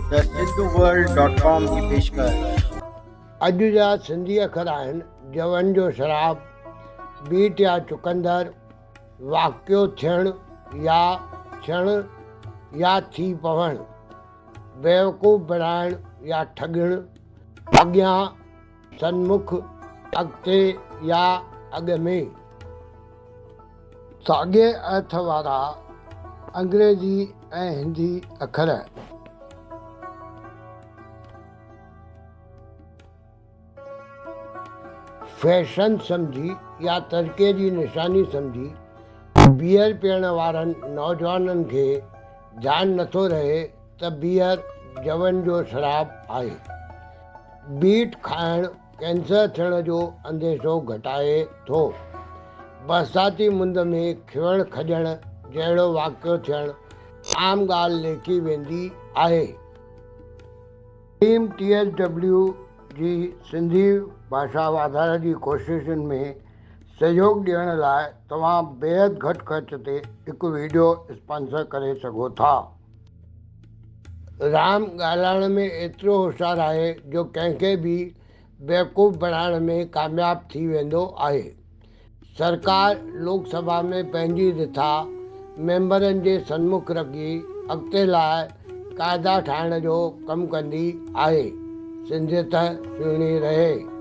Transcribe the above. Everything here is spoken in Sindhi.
The Sindhu world dot com جي پيشڪش. اڄ جا سنڌي اکر آهن، جون جو شراب، بيٽ يا چقندر، واقعو ٿيڻ يا ٿيڻ يا ٿي پوڻ، بيوقوف بڻائڻ يا ٺڳڻ، اڳيان، سنمک، اڳتي يا اڳ ۾. ساڳئي ارٿ وارا انگريزي ۽ هندي اکر. فيشن سمجهي يا ترقيء جي نشاني سمجهي بيئر پيئڻ وارن نوجوانن کي ڌيان نٿو رهي ته بيئر جون جو شراب آهي. بيٽ کائڻ ڪينسر ٿيڻ جو انديشو گهٽائي ٿو. برساتي مند ۾ کيوڻ کڄڻ جهڙو واقعو ٿيڻ عام ڳالهه ليکي ويندي آهي. ٽيم ٽي ايس ڊبليو جي سنڌي ڀاشا واڌاري جي ڪوششن ۾ سهيوڳ ڏيڻ لاء توهان بيحد گهٽ خرچ تي هڪ وڊيو اسپانسر ڪري سگهو ٿا. رام ڳالهائڻ ۾ ايترو هوشيار آهي جو ڪنهن کي به بيوقوف بڻائڻ ۾ ڪامياب ٿي ويندو آهي. سرڪار لوڪ سڀا ۾ پنهنجي رٿا ميمبرن جي سنمک رکي اڳتي لاء قاعدا ٺاهڻ جو ڪم ڪندي آهي. سنڌيت سهڻي رهي.